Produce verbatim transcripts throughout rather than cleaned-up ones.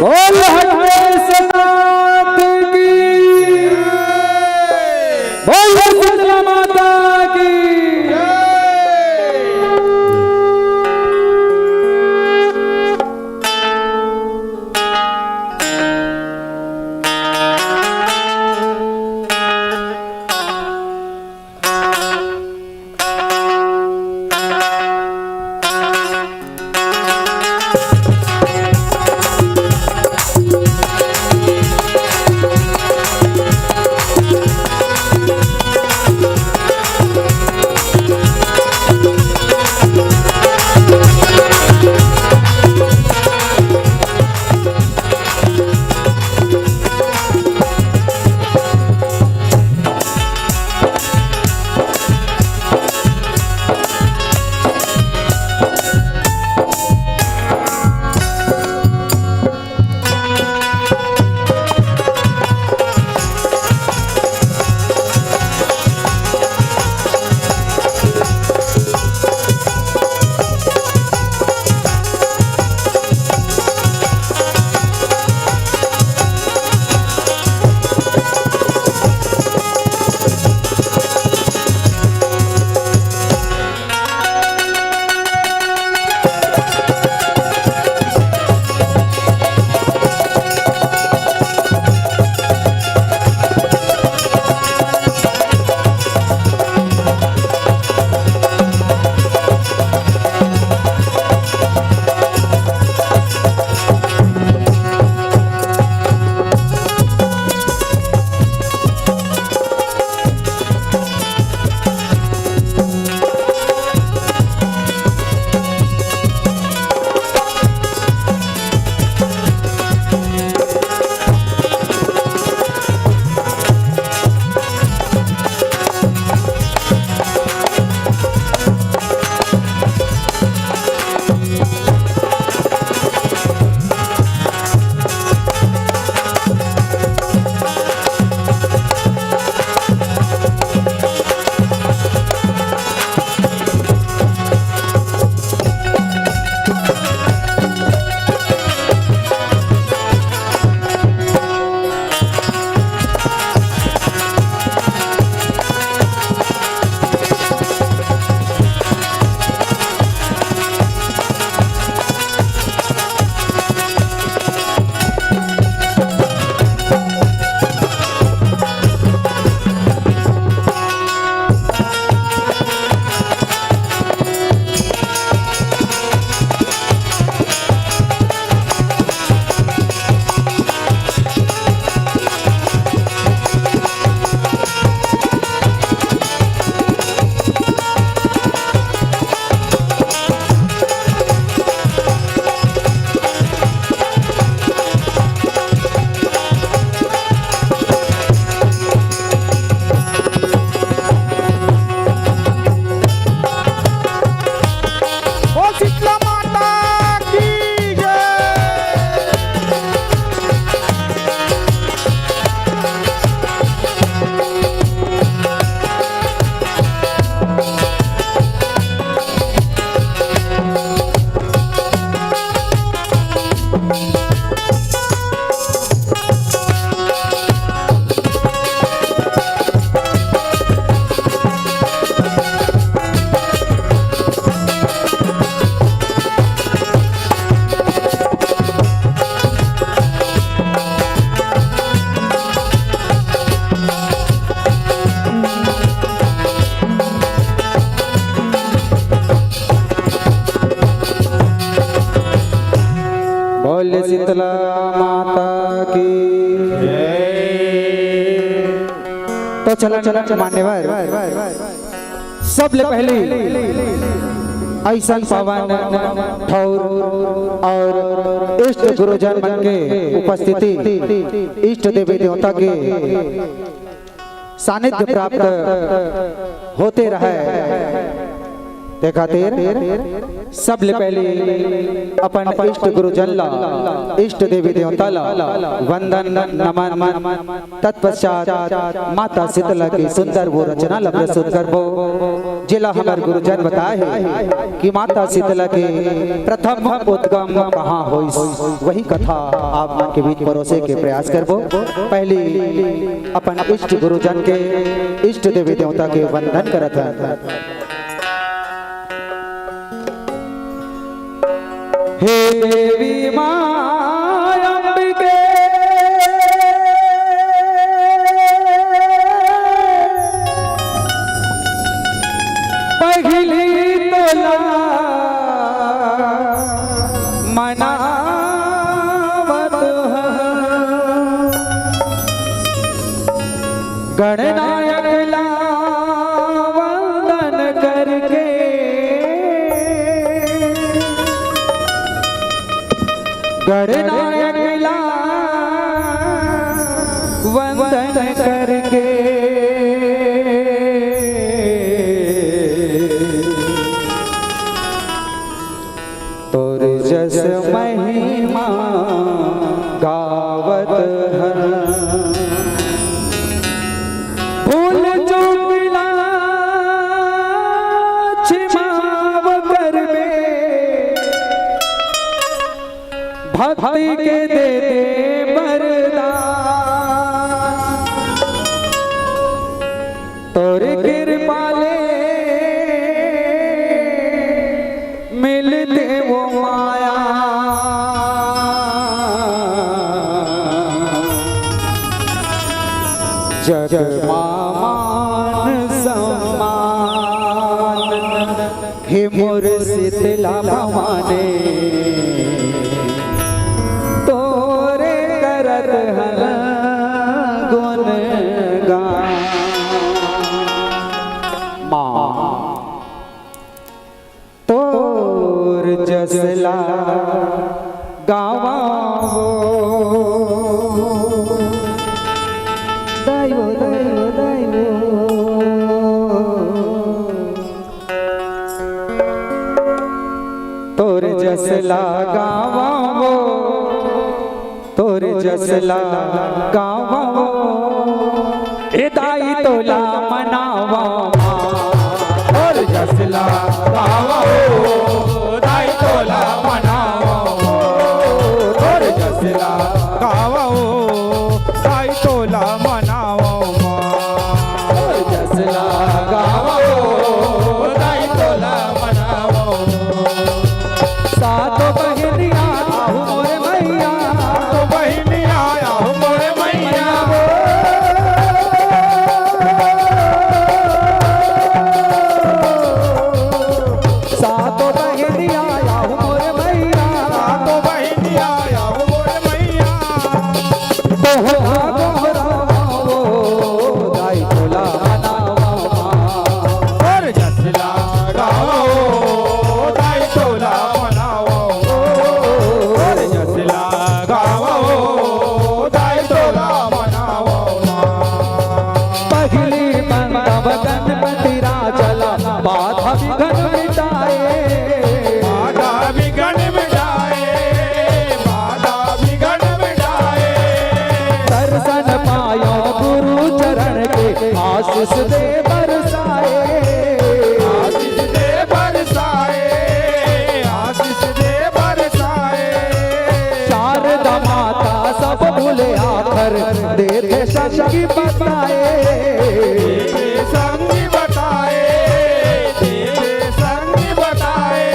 बोल हनुमान सनातन की, बोल शीतला माता की। बोल शीतला माता की जय। बोल शीतला माता की। तो चला, चला, मान्यवर, सबले पहली अइसन पावन ठौर और इष्ट गुरुजन मन के उपस्थिति, इष्ट देवी देवता के सानिध्य प्राप्त होते रहे। ते खातिर सबले पहले अपन इष्ट गुरुजन ला, इष्ट देवी देवता ला वंदन नमन, तत्पश्चात माता शीतला के सुंदर वो रचना ला प्रस्तुत करबो, जेला हमर गुरुजन बताए हे कि माता शीतला के प्रथम उद्गम कहाँ होइस, वही कथा आप मन के बीच परोसे के प्रयास करबो। पहली अपन इष्ट गुरुजन के, इष्ट देवी देवता के वंदन करत हन। हे देवी माँ अंबिके, पहिली तोला मनावत हन। गणनायक ला वंदन करके, गणनायक ला वंदन करके, तोर जस महिमा गावत हन। भूल चूक ला छिमाव करबे, भक्ति के दे दे वरदान। तोर कृपा ले मिलते वो माया। जग मा मान सम्मान, हे मोर शीतला भवानी, तोरे करत हन गुणगान। माँ तोर जसला गावा वो। दाई वो, दाई वो, दाई वो। तोर जसला गावा वो, तोर जसला गावा वो। ए दाई तोला मनावा माँ। तोर जसला गावा वो, दाई तोला मनावा वो। तोर जसला गावा वो, दाई तोला मनावा माँ। तोर जसला गावा वो, दाई तोला मनावा वो। सातो बहिनिया आहू मोरे मैया। सातो बहिनिया आहू मोरे मैया। सातो बहिनिया आहू मोरे मैया। सातो बहिनिया आहू मोरे मैया। तोहरा गोहरावा वो, दाई तोला मनावा माँ। तोर जसला गावा वो, दाई तोला मनावा वो। तोर जसला गावा वो, दाई तोला मनावा माँ। पहिली मंगब गणपति राजा ला, बाधा विघ्न मिटाए। बाधा विघ्न मिटाए, बाधा विघ्न मिटाए। दर्शन पायो गुरु चरण के, आशीष दे बरसाए। आशीष दे बरसाए, आशीष दे बरसाए। शारदा माता सब भूले आखर, देथे संगी बताए। देथे संगी बताए, देथे संगी बताए।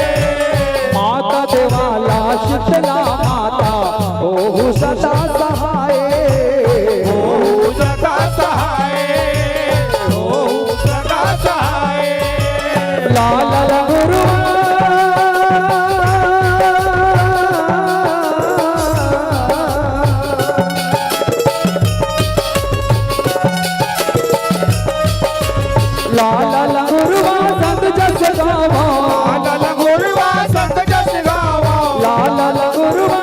माता देवाला शीतला माता, ओहू सदा सहाय। ओहू सदा सहाय, ओहू सदा सहाय। लाला गुरु लाला गुरुवा संत जस गावा। लाला गुरुवा संत जस गावा। लाला गुरुवा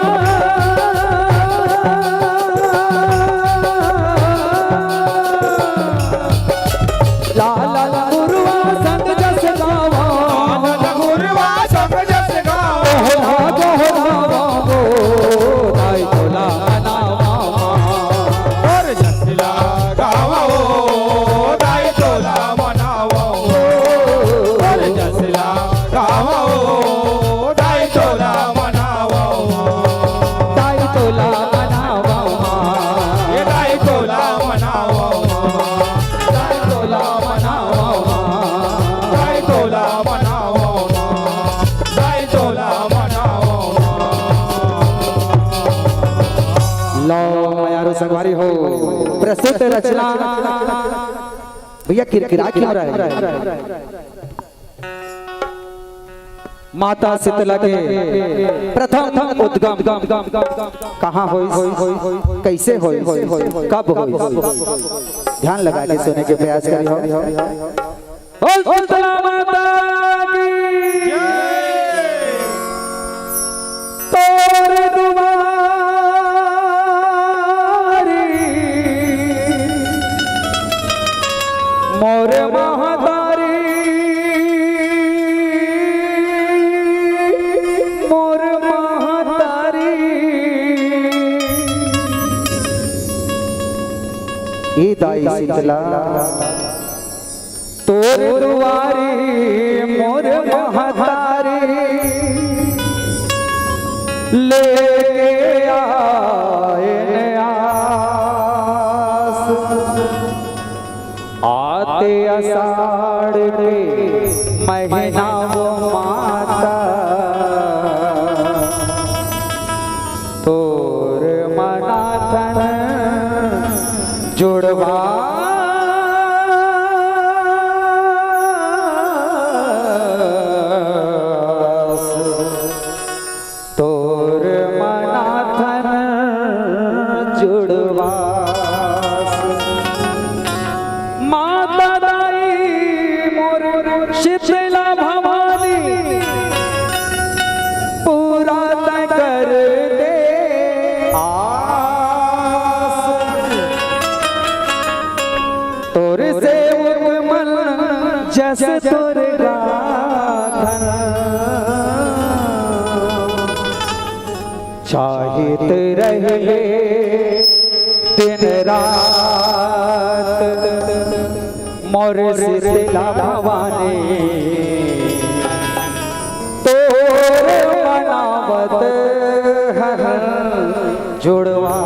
लो मयारू संगवारी हो, प्रस्तुत रचना। भैया किरकिरा क्यों रहा है? माता शीतला के प्रथम उद्गम कहाँ होइस, कैसे होइस, कब होइस? ध्यान लगा के सुने के प्रयास करिहो। बोल शीतला माता की। तोर दुआरी मोर महतारी, मोर महतारी। ए दाई शीतला, तोर दुआरी मोर महतारी लेके आएन आस। आते आषाढ़ के महीना वो माता, तोर मनाथन जुड़वा। तोर मनाथन जुड़वास। माता दाई मोर शीतला भवानी, पूरा तैं कर दे आस। तोर सेवक मन जस तोर गाथन, चाहित रहे दिन रात मोर शीतला भवानी। तोर मनावत हन जुड़वा।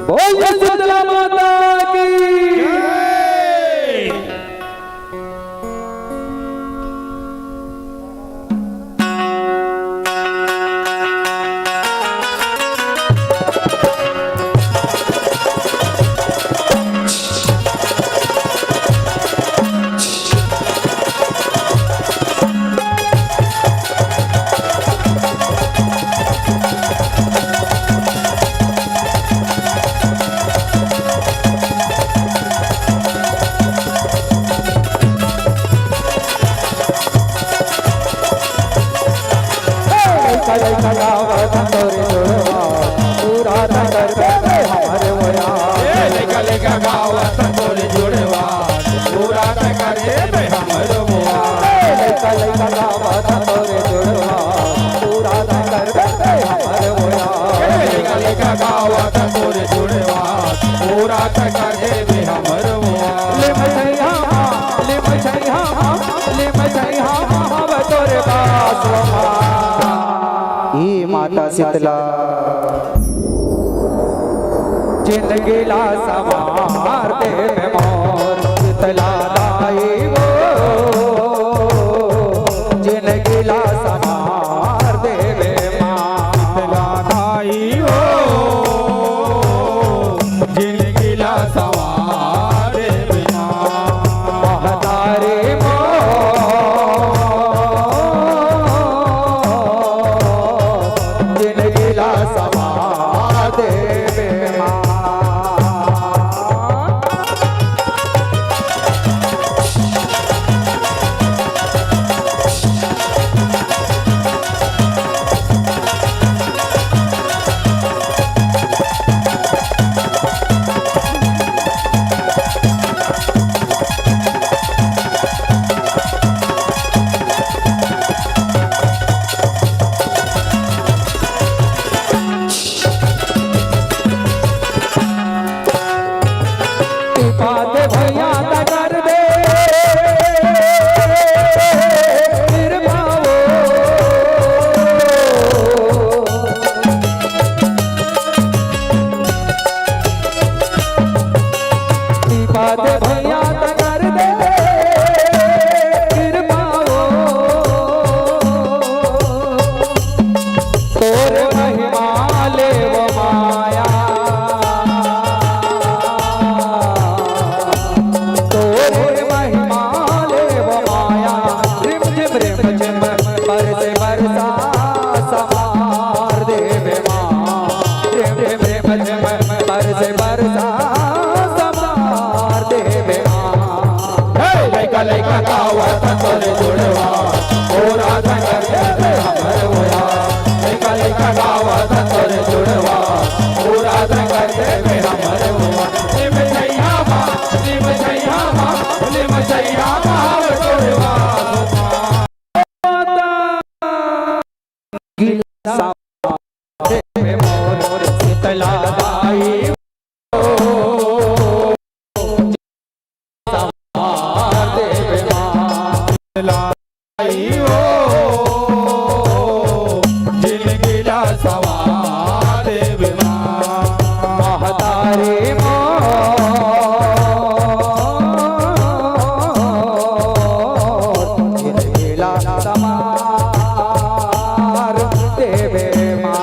बोल शीतला माता की। लइका लइका गावत तोरे जुड़वा, पूरा नगर में हमर मोया। ए लइका लइका गावत तोरे जुड़वा, पूरा नगर में हमर मोया। ए लइका लइका गावत तोरे जुड़वा, पूरा नगर में हमर मोया। ए लइका लइका गावत तोरे जुड़वा, पूरा नगर में हमर मोया। ले मचैया, ले मचैया, ले मचैया, अब तोरे पास। ए माता शीतला, जिंदगी ला संवार देबे मोर शीतला दाई वो, जिंदगी ला संवार देबे माँ शीतला दाई वो, जिंदगी ला संवार देबे माँ महतारी मोर। जिंदगी ला संवार देबे माँ। संवार देवे मोर शीतला दाई ओ, संवार देवे माँ। शीतला दाई ओ, जिनगी ला संवार देवे माँ। महतारी मोर जिनगी ला संवार देवे माँ।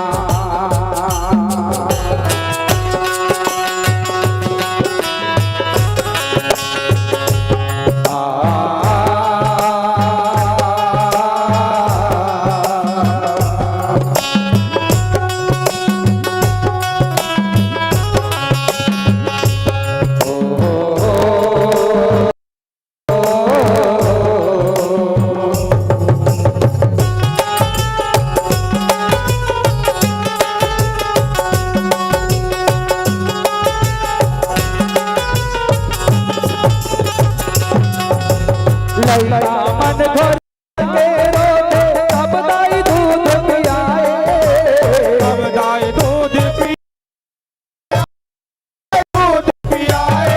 लइका मन घर के रोथे, तब दाई दूध पियाए। तब दाई दूध पि-, दूध पियाए।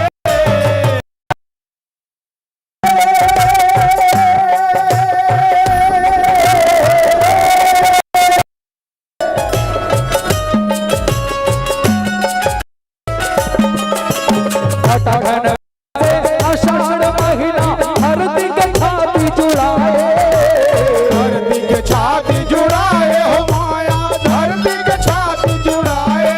अटघन से आषाढ़ महीना, धरती के छाती जुड़ाए। धरती के छाती जुड़ाए हो माया, धरती के छाती जुड़ाए।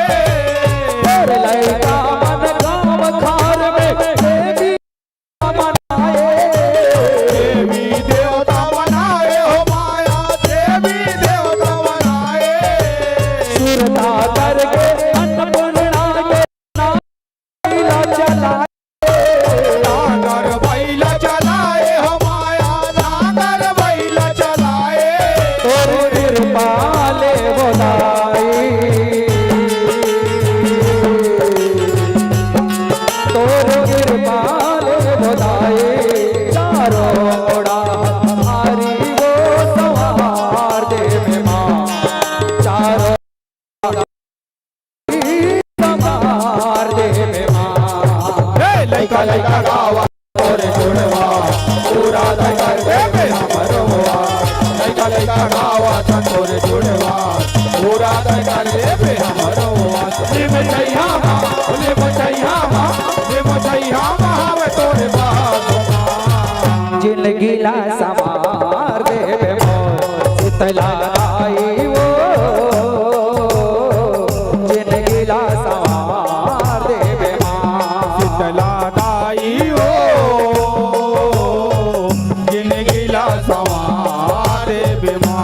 तोर लइका मन गाँव खार में देवी मनाए। देवी देवता मनाए हो माया, देवी देवता मनाए। सुरता करके अन्नपूर्णा के नांगर बइला चलाए। नांगर बइला चलाए हो माया, नांगर बइला चलाए। तोर कृपा ले वो दाई, तोर कृपा ले वो दाई, चारों ओड़ा हमारी वो संवार देवे माँ, चारों ओड़ा संवार देवे माँ। हे लइका लइका गावा तोरे जुड़वा, पूरा दे कर देबे हमरो आस। लइका लइका गावा त तोरे जुड़वा, पूरा दे कर देबे हमरो आस। निम छैया माँ, निम छैया माँ, निम छैया माँ, हवे तोरे पास माँ। जिनगी ला संवार देबे मोर शीतला दाई ओ, जिनगी ला संवार देबे माँ। शीतला दाई ओ, जिनगी ला संवार देबे माँ।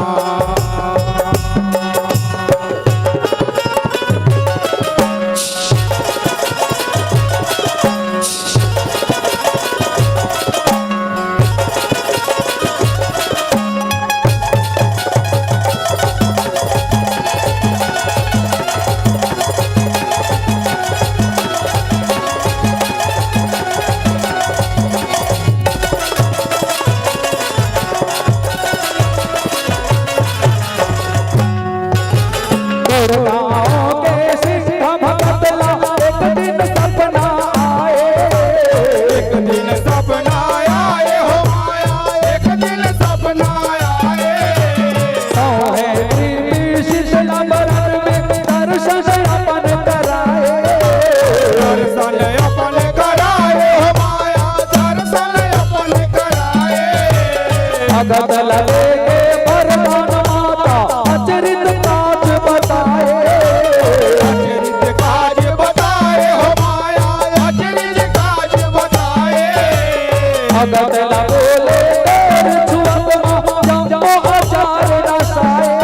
गुड़गांव के सिंह भगत ला एक दिन सपना आए। एक दिन सपना आए हो माया, एक दिन सपना आए। सोहे प्रीति शीतला बरन में दर्शन अपन कराए। दर्शन अपन कराए हो माया, दर्शन अपन कराए। भगत लगे के वरदान माता, अचरित काज बताए। अचरित काज बताए हो माया, अचरित काज बताए। भगत ला बोले तोर छुअत मा, जम्मो अजार नसाए।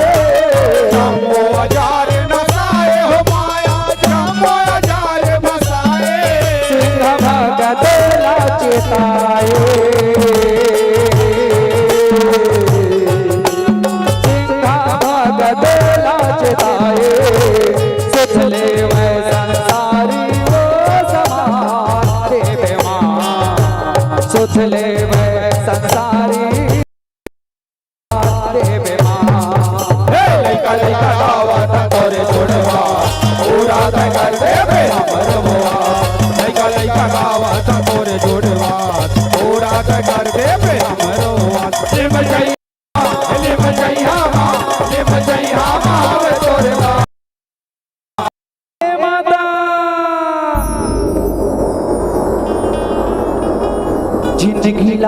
जम्मो अजार नसाए हो माया, जम्मो अजार नसाए। सिंह भगत ला चिताए। सिंह भगत ला चिताए। सोच लेवे संसारी वो संवार देबे माँ। सोच लेवे संसारी देबे माँ। हे लइका लइका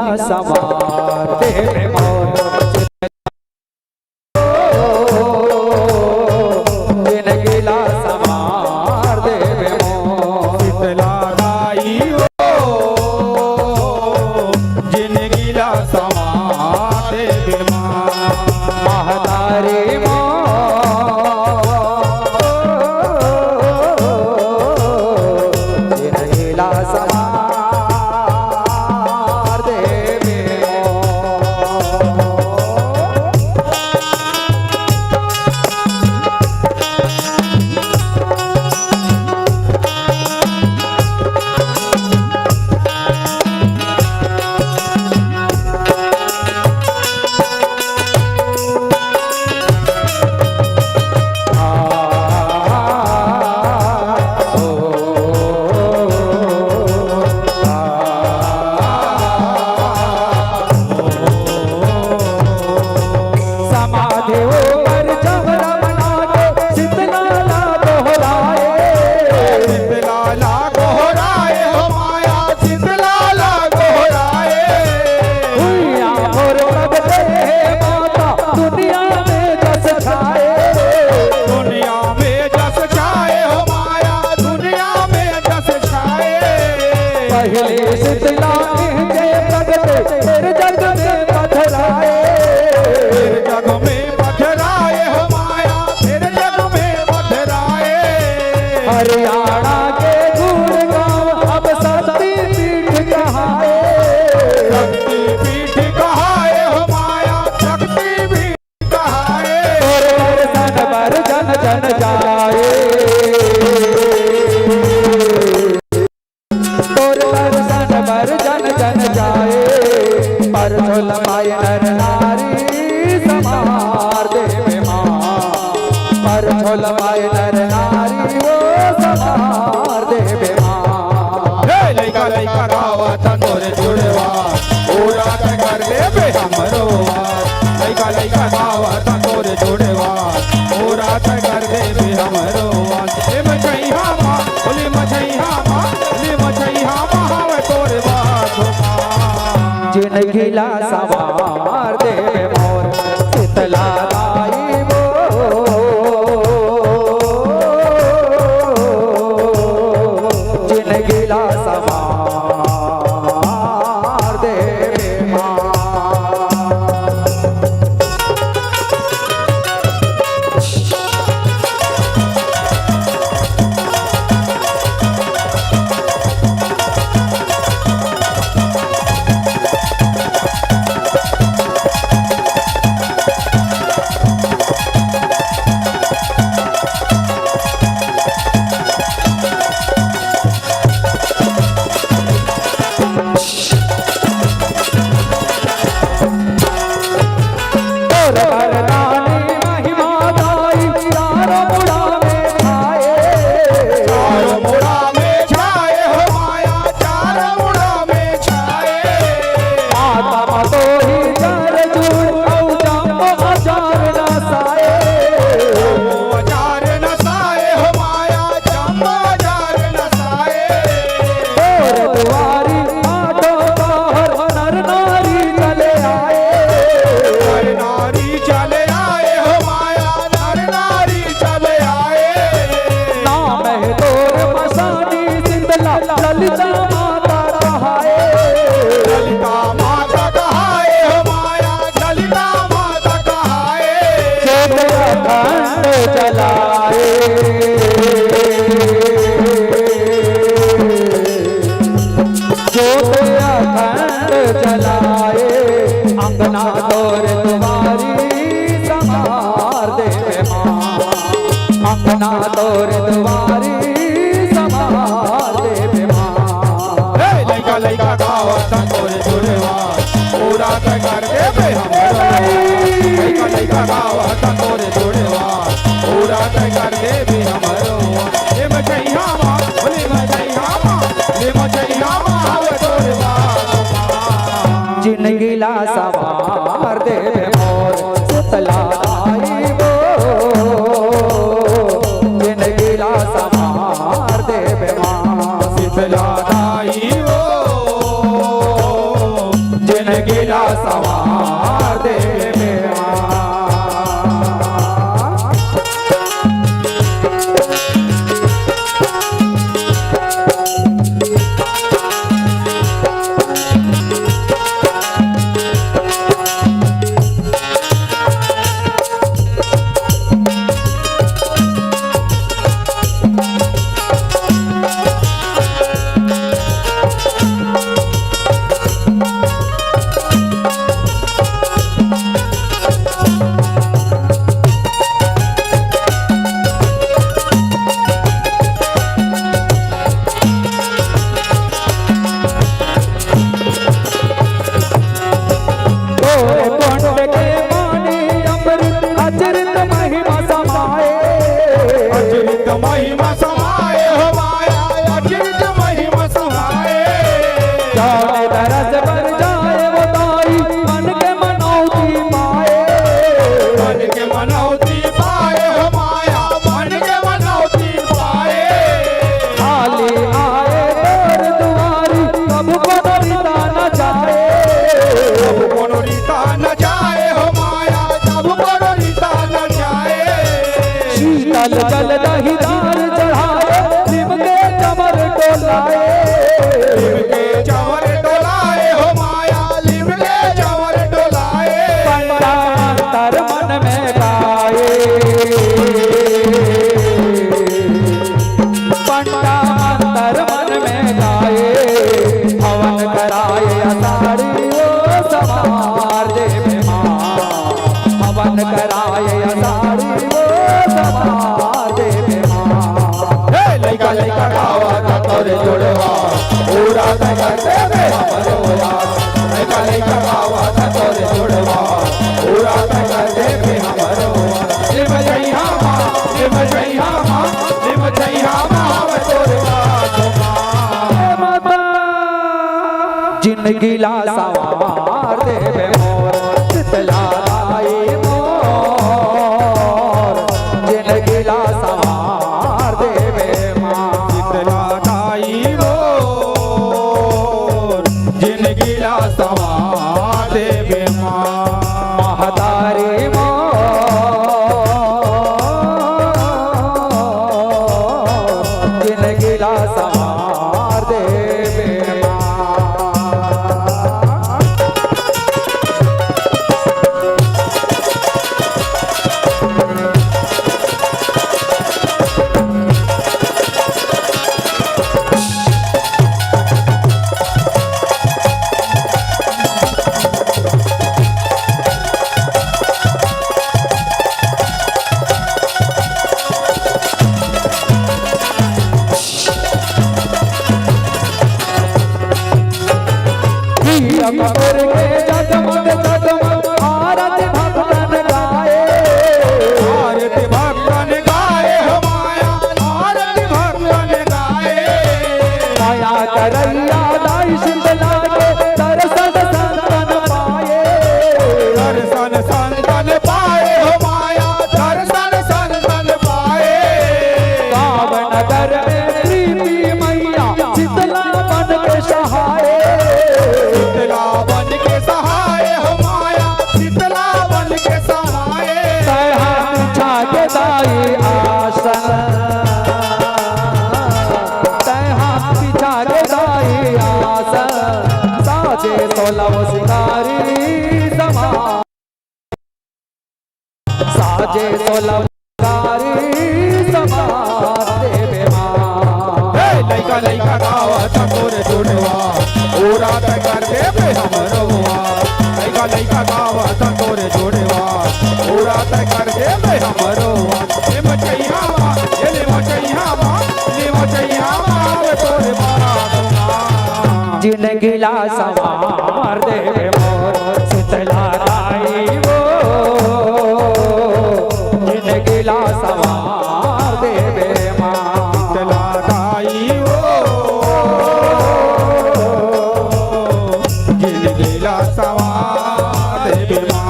संवार देबे मोर। जिनगी ला संवार देबे मोर। शीतला दाई हो, जिनगी ला संवार देबे माँ। महतारी मोर, जिनगी ला संवार देबे मोर। समाधि ऊपर जब रमना के शीतला ला दोहराए। शीतला ला दोहराए हो माया, शीतला ला दोहराए। भुइयां मोर प्रगटे माता दुनिया में जस छाए। दुनिया में जस छाए हो माया, दुनिया में जस छाए। पहली शीतला इनके प्रगटे, फिर जग में पधराए। फिर जग में पधराए हो माया, फिर जग में पधराए। हरियाणा के गुड़गांव अब शक्ति पीठ कहाए। शक्ति पीठ कहाए हो माया, शक्ति पीठ कहाए। तोर दर्शन बर जन जन जाए। तोर दर्शन बर जन जन जाए, पर झोल पाए नर नारी संवार देबे माँ, पर झोल पाए नर नारी वो संवार देबे माँ। हे लइका लइका गावत तोर जुड़वा, पूरा त कर देबे हमरो आस। लइका लइका गावत तोर जुड़वा, पूरा त कर देबे हमरो आस। ए मचैहा माँ, बोली मचैहा माँ, बोली मचैहा माँ, हवे तोर बात हो माँ। जिनगी ला संवार देबे मोर शीतला दाई वो, जिनगी ला संवार देबे माँ। तोर वरदानी महिमा गाई, चारों मुड़ा में छाए। चारों मुड़ा में छाए हो माया, चारों मुड़ा में छाए। आत्मा तो ही जर जूड़, औ जम अचार नसाए। ओ अचार नसाए हो माया, जम अचार नसाए। तोर दुआरी आठों पहर नर नारी चले आए। नर नारी चले आए हो माया, नर नारी चले आए। नाम है तोर मसानी शीतला, ललिता माता कहाए। ललिता माता कहाए हो माया, ललिता माता कहाए। जोत अखंड जलाए। जोत अखंड जलाए, अंगना तोर दुआरी संवार देबे माँ। अंगना तोर दुआरी संवार देबे माँ। हे लइका लइका गावत तोर जुड़वा, पूरा त कर देबे हमरो। लइका लइका गावत तोर जुड़वा, पूरा त कर देबे हमरो। ले मचैहा माँ, ले मचैहा माँ, ले मचैहा माँ, हवे तोर बात। जिनगी ला संवार देबे मोर शीतला दाई वो, जिनगी ला संवार देबे माँ। शीतला दाई वो, महिमा समाए हो माया, अचिंत महिमा समाए। जाने दरस बर जाए वो दाई, मन के मनौती पाए। मन के मनौती पाए हो माया, मन के मनौती पाए। खाली आए तोर दुआरी, कभू कोनो रिता न जाए। कभू कोनो रिता न जाए हो माया, कभू कोनो रिता न जाए। शीतल जल दही दार चढ़ाए, नीम के चंवर डोलाए। नीम के चंवर डोलाए हो माया, नीम के चंवर डोलाए। पंडा मंतर मन में गाए, पंडा मंतर मन में गाए, हवन कराए असाड़ी ओ समार देवे माँ। हवन कराए असाड़ी ओ समार देवे माँ। हे लइका लइका गावत तोरे जुड़वा, पूरा तैं कर देबे हमरो आस। लइका लइका गावत तोरे जुड़वा, पूरा तैं कर देबे हमरो आस। निभ जइहा माँ, निभ जइहा माँ, निभ जइहा माँ, हम तोरे बात माँ। जिनगी ला संवार देवे मोर शीतला दाई मोर, जिनगी ला संवार देवे माँ। शीतला दाई मोर, जिनगी ला संवार देवे माँ। महतारी मोर, जिनगी ला संवार देवे माँ। दीप तोर के जगमग जगमग आरती भक्तन गाए। आरती भक्तन गाए हो माया, आरती भक्तन गाए। मया करैया दाई शीतला के दरसन संतन पाए। दरसन संतन पाए हो माया, दरसन संतन पाए। गाँव नगर में प्रीति मइया शीतला बन के सहाए। शीतला बन के सहाए हो माया, शीतला बन के सहाए। तैं हा बिछा के दाई आसन, तैं हा बिछा के दाई आसन, साजे सोलह सिंगारी समा साजे सोलह सिंगारी समा देवे माँ। हे लइका लइका गावत तोरे जुड़वा, पूरा तैं कर देबे हमरो आस। लइका लइका गावत तोरे जुड़वा, पूरा तैं कर देबे हमरो आस। ले मचैया माँ, ये ले मचैया माँ, ले मचैया माँ, अब तोरे बात माँ। जिनगी ला संवार देवे मोर शीतला दाई वो, जिनगी ला संवार देवे माँ। शीतला दाई वो, जिनगी ला संवार देवे माँ।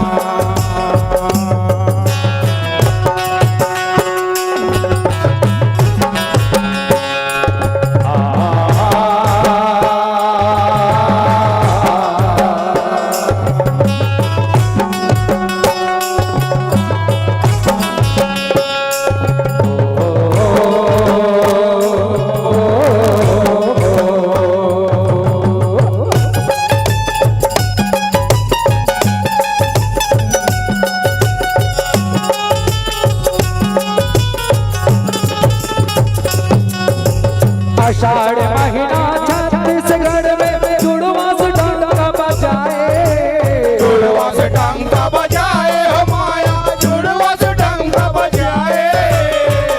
आषाढ़ महीना छत्तीसगढ़ में जुड़वा से डंका बजाए। जुड़वा से डंका बजाए हो माया, जुड़वा से डंका बजाए।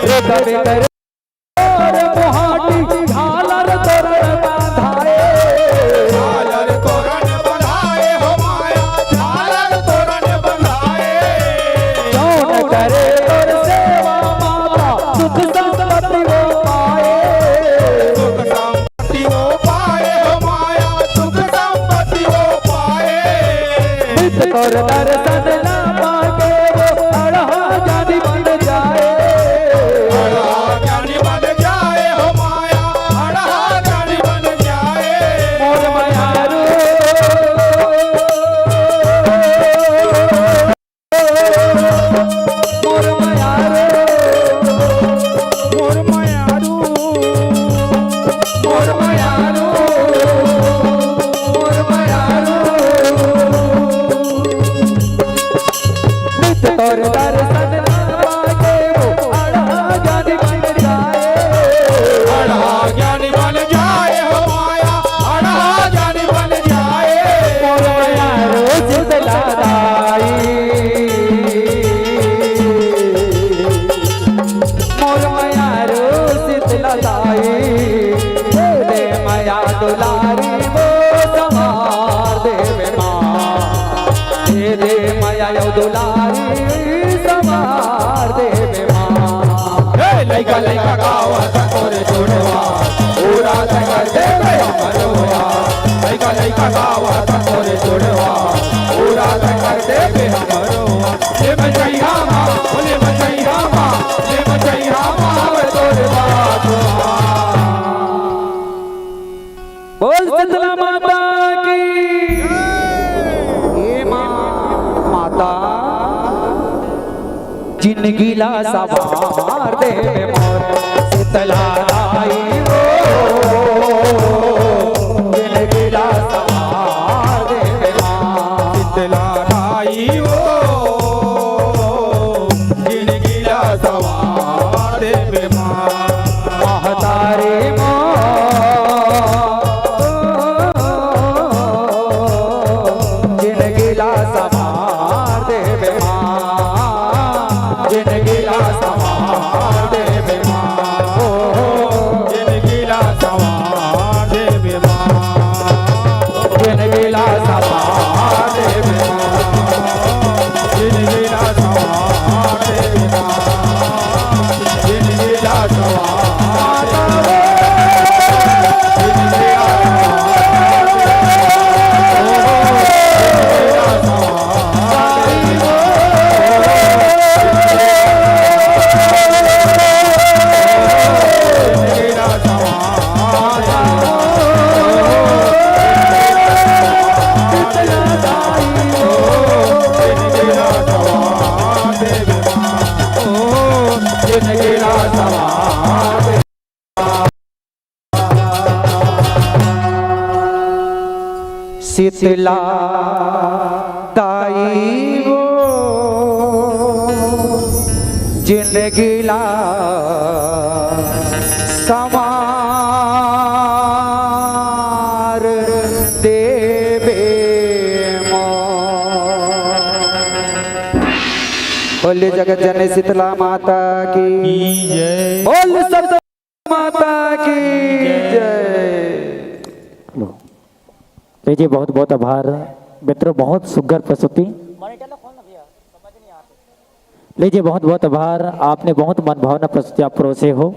रे तबे करे और मोहाटी झालर तोरण बंधाए। झालर तोरण बंधाए हो माया, झालर तोरण बंधाए। जौन करे तोर सेवा माता, सुख संपदा लइका लइका गावत तोरे जोड़वा, पूरा त कर देबे हमरो यार। लइका लइका गावत तोरे जोड़वा, पूरा त कर देबे हमरो यार। ले मचैया माँ, ओ ले मचैया माँ, ले मचैया माँ, आवे तोरे बात। बोल शीतला माता की। हे माँ, माता, जिनगी ला सवार दे मोर शीतला दाई हो, जिनगी ला सवार दे माँ। शीतला दाई हो, जिनगी ला सवार देबे माँ। महतारी माँ, जिनगी ला सवार देबे माँ, जिनगी ला सवार देबे माँ, ओ, जिनगी ला सवार देबे माँ। जिनगी ला सवार देबे माँ। जिनगी ला सवार देबे माँ। जिनगी ला सवार देबे माँ। जिनगी ला सवार देबे माँ। जिनगी ला सवार देबे माँ। शीतला दाई वो जिनगी ला संवार देबे माँ। बोलिए जगत जननी शीतला माता की। की जय। बोल सब माता की जय। लीजिए, बहुत बहुत आभार मित्रों, बहुत सुघर प्रस्तुति। लीजिए, बहुत बहुत आभार, आपने बहुत मनभावना प्रस्तुति आप परोसे हो।